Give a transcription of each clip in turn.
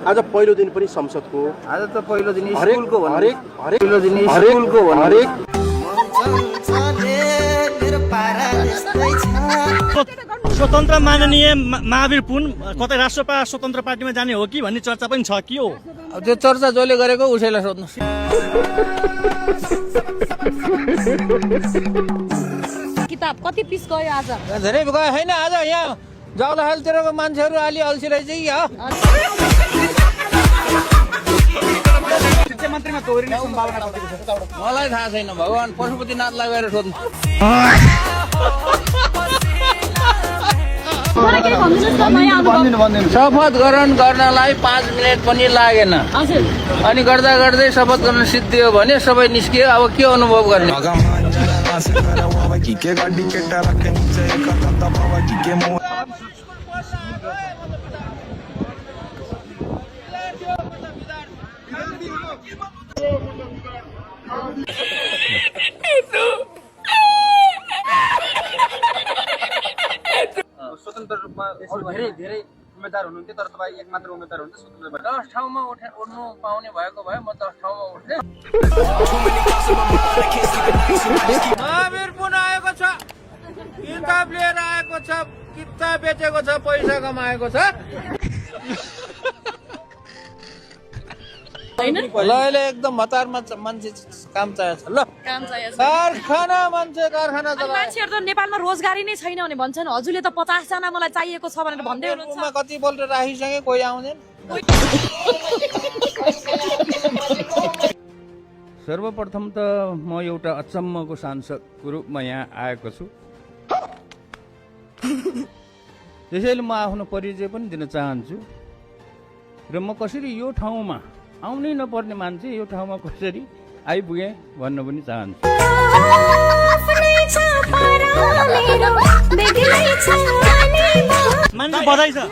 आज पहिलो दिन पनि संसदको आज त पहिलो दिन स्कुलको पहिलो दिन स्कुलको हरेक स्वतन्त्र माननीय महावीर पुन कतै राष्ट्रपा स्वतन्त्र पार्टीमा जाने हो कि भन्ने चर्चा पनि छ कि हो। अब त्यो चर्चा जसले गरेको उसैलाई सोध्नु। किताब कति पिस गयो आज? धेरै गयो होइन। आज यहाँ जावलाहालतिरको मान्छेहरू अलि अल्छिरहेछ कि मलाई थाहा छैन। भगवान् पशुपतिनाथलाई गएर सोध्नु। शपथ ग्रहण गर्नलाई 5 मिनट पनि लागेन। अनि गर्दा गर्दै शपथ गर्न सिद्धियो भने सबै निस्कियो। अब के अनुभव गर्ने? स्वतन्त्र रूपमा धेरै उम्मेदवार हुनुहुन्थ्यो, तर तपाईँ एक मात्र उम्मेदवार हुनुहुन्छ स्वतन्त्र भएर 10 ठाउँमा उठ्नु पाउने भएको भए म 10 ठाउँमा उठ्थे। महावीर पुन आएको छ, किताब लिएर आएको छ, किताब बेचेको छ, पैसा कमाएको छ। अहिले एकदम हतार मान्छे काम चाहिएको छ। ल कारखाना मान्छे कारखाना मान्छेहरू त नेपालमा रोजगारी नै छैन भने भन्छन्। हजुरले त 50 जना मलाई चाहिएको छ भनेर भन्दै हुनुहुन्छ। कतिपल्ट राखिसके कोही आउँदैन। सर्वप्रथम त म एउटा अचम्मको सांसदको रूपमा यहाँ आएको छु। त्यसैले म आफ्नो परिचय पनि दिन चाहन्छु र म कसरी यो ठाउँमा आउनै नपर्ने मान्छे यो ठाउँमा कसरी आइपुगे भन्न पनि चाहन्छु।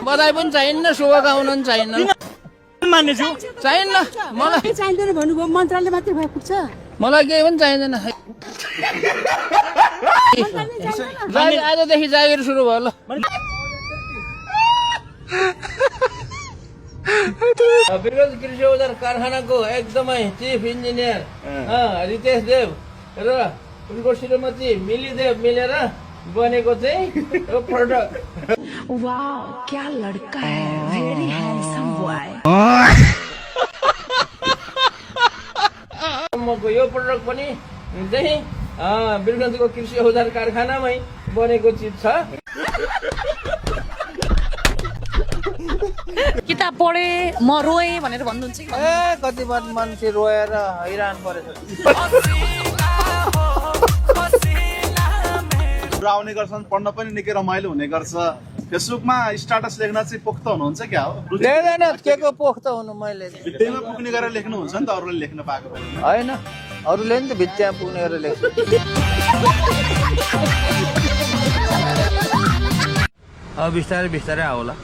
बधाई पनि चाहिन्न, शुभकामना पनि चाहिन्न, चाहिन्न। मलाई चाहिँदैन भन्नुभयो, मन्त्रालय मात्रै भए पुग्छ। मलाई केही पनि चाहिँदैन। आजदेखि जागिर सुरु भयो। ल विगत कृषि औजार कारखानाको एकदमै चिफ इन्जिनियर रितेश देव र उनको श्रीमती मिली देव मिलेर बनेको चाहिँ यो प्रोडक्ट। वाउ, क्या लड़का है, वेरी हैंडसम बॉय। यो प्रोडक्ट पनि चाहिँ वीरगञ्जको कृषि औजार कारखानामै बनेको चिज छ। किताब पढे म रोएँ भनेर भन्नुहुन्छ कि? कति मान्छे रोएर हैरान परेछ। आउने गर्छन्, पढ्न पनि निकै रमाइलो हुने गर्छ। फेसबुकमा स्टाटस लेख्न चाहिँ पोख्त हुनुहुन्छ क्या हो? लेख्दैन, के को पोख्त हुनु। मैले भित्तैमा पुग्ने गरेर लेख्नुहुन्छ नि त, अरूले लेख्न पाएको पनि होइन। अरूले नि त भित्तामा पुग्ने गरेर लेख्छ। अब बिस्तारै बिस्तारै आउला,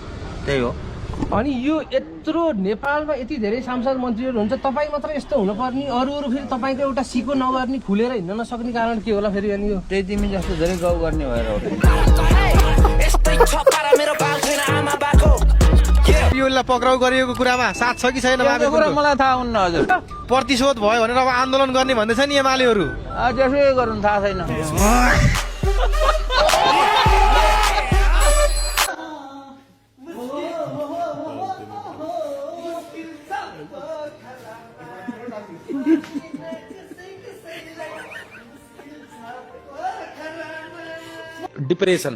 त्यही हो। अनि यो यत्रो नेपालमा यति धेरै सांसद मन्त्रीहरू हुन्छ, तपाईँ मात्र यस्तो हुनुपर्ने, अरू फेरि तपाईँको एउटा सिको नगर्ने, फुलेर हिँड्न नसक्ने कारण के होला फेरि? अनि यो त्यही तिमी जस्तो धेरै गाउँ गर्ने भएर हो। योलाई पक्राउ गरिएको कुरामा साथ छ कि छैन? मलाई थाहा हुन्न हजुर। प्रतिशोध भयो भनेर अब आन्दोलन गर्ने भन्दैछ नि एमालेहरू। त्यसै गर्नु थाहा छैन। डिप्रेसन